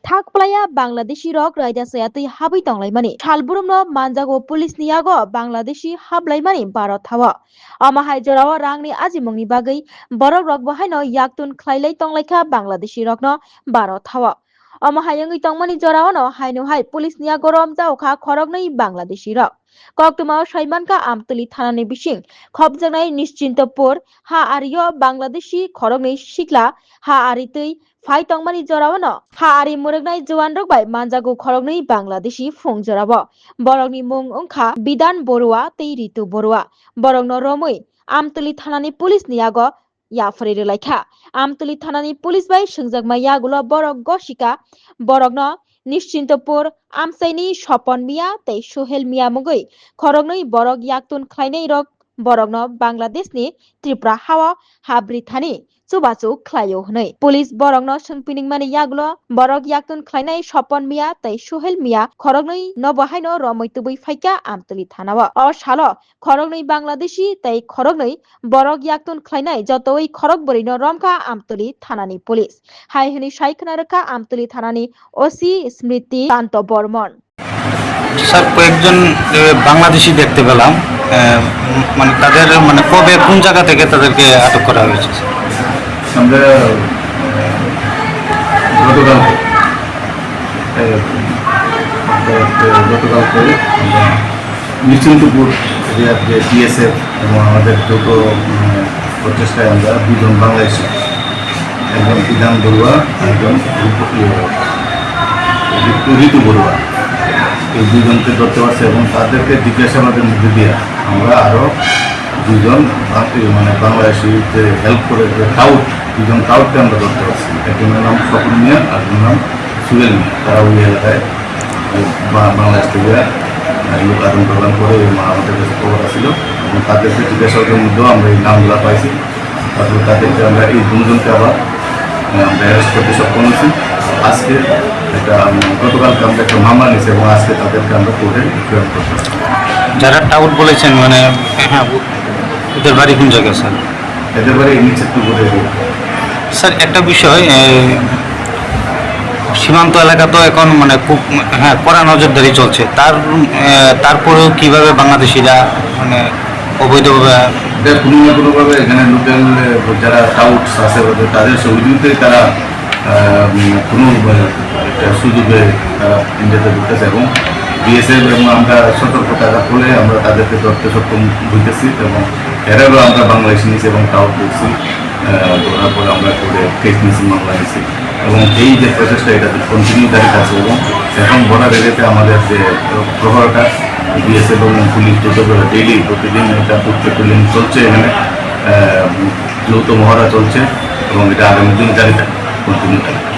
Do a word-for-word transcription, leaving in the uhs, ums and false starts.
Thak playa Bangladeshi rok raida chaya twi habwi tonglaimani. Salbrumno manjago police ni yago Bangladeshi hablaimani Bharot hao. Omo hai jorao rangni ajimungni bagwi borok rok bo haino yaktun khlailai tonglaikha Bangladeshi rokno Bharot hao. Omo hai wngwi tongmani jorao no haino hai police ni yago romjao kha khoroknwi Bangladeshi rok. Koktwmao saimankha Amtwli thanani bising khopjaknai Nischintopur ha ario Bangladeshi khoroknwi sikla ha ari twi phai tongmani jorao no ha ari mwrwknai juan rok bai manjago khoroknwi Bangladeshi phung jorao. Borokni mung wngkha Bidan Borua tei Ritu Borua. Borokno romwi Amtwli thanani police ni yago yapharwi rwlaikha. Amtwli thanani police bai swngjakma yagulo borok gosika borokno Nischintopur amchaini Sopon Mia tei Sohel Mia mungwi khoroknwi borok yaktun khlainai rok borokno Bangladeshni Tripura hao habri thani chubachu khlaio hwnwi police borokno swngpiningmani yagulo borok yaktun khlainai Sopon Mia tei Sohel Mia khoroknwi no bo haino romwi tubui phaikha Amtwli thanao. O salo khoroknwi Bangladeshi tei khoroknwi borok yaktun khlainai jotowi khorok bwrwino romkha Amtwli thanani police. Hai hwnwi sai khna rwkha Amtwli thanani O C Smriti Kanto Bormon. Sir, কয়েকজন, এ, বাংলাদেশি দেখতে পেলাম। এ, উম, মানে, তাদের, মানে, কবে, কোন জায়গা থেকে তাদেরকে আটক করা হয়েছে? আমরা, এ, গতকাল, এ, গতকালকে আমরা নিশ্চিন্তপুর এরিয়ার যে বিএসএফ এবং আমাদের যৌথ, উম, প্রচেষ্টায় আমরা দুজন বাংলাদেশি, একজন বিধান বড়ুয়া, একজন রূপ-, ইয়ে, ঋতু, ঋতু বড়ুয়া, এই দুজনকে ধরতে পারছে এবং তাদেরকে জিজ্ঞাসাবাদের মধ্যে দিয়ে আমরা আরও দুজন বাকি, মানে, বাংলাদেশি যে হেল্প করে, যে টাউট, দুজন টাউটকে আমরা ধরতে পারছি। একজনের নাম স্বপন মিয়া, আরেকজনের নাম সুহেল মিয়া। তারা ওই এলাকায়, আহ, বা-, বাংলাদেশ থেকে, আহ, লোক আদান প্রদান করে, ওই মা আমাদের কাছে খবর আসছিল এবং তাদেরকে জিজ্ঞাসাবাদের মধ্যেও আমরা এই নামগুলা পাইছি। তারপরে তাদেরকে আমরা এই দুজনকে আবার, আহ, আমরা অ্যারেস্ট করতে সক্ষম হয়েছি। আজকে একটা, উম, গতকালকে আমরা একটা মামলা নিয়েছি এবং আজকে তাদেরকে আমরা কোর্টে প্রেরণ করতে। যারা টাউট বলেছেন, মানে, হ্যাঁ, ও-, ওদের বাড়ি কোন জায়গায়, স্যার? এদের বাড়ি নিচে পুকুরে। স্যার, একটা বিষয়, এ, সীমান্ত এলাকা তো এখন, মানে, খুব, হ্যাঁ, কড়া নজরদারি চলছে। তার, এ, তারপরেও কিভাবে বাংলাদেশিরা, মানে, অবৈধভাবে এটা কোনো না কোনোভাবে এখানে লোকাল, এ, যারা টাউটস আছে, ওদের, তাদের সহযোগিতায় তারা, আহ, উম, কোনো, আহ, একটা সুযোগে তারা ইন্ডিয়াতে ঢুকতেছে এবং বিএসএফ এবং আমরা সতর্ক থাকার ফলে আমরা তাদেরকে ধরতে সক্ষম হইতেছি এবং এরারও আমরা বাংলাদেশি নিয়েছি এবং টাউট দেখছি। আহ, ধরার পরে আমরা কোর্টে কেস নিয়েছি, মামলা নিয়েছি এবং এই যে প্রচেষ্টা, এটা কন্টিনিউ জারি আছে এবং এখন বর্ডার এরিয়াতে আমাদের যে প্রহরাটা বিএসএফ এবং পুলিশ দুটো করে ডেইলি প্রতিদিন এটা ফুড পেট্রোলিং চলছে এখানে, আহ, যৌথ মহড়া চলছে এবং এটা আগামী দিন জারি থাকবে, কন্টিনিউ থাকবে।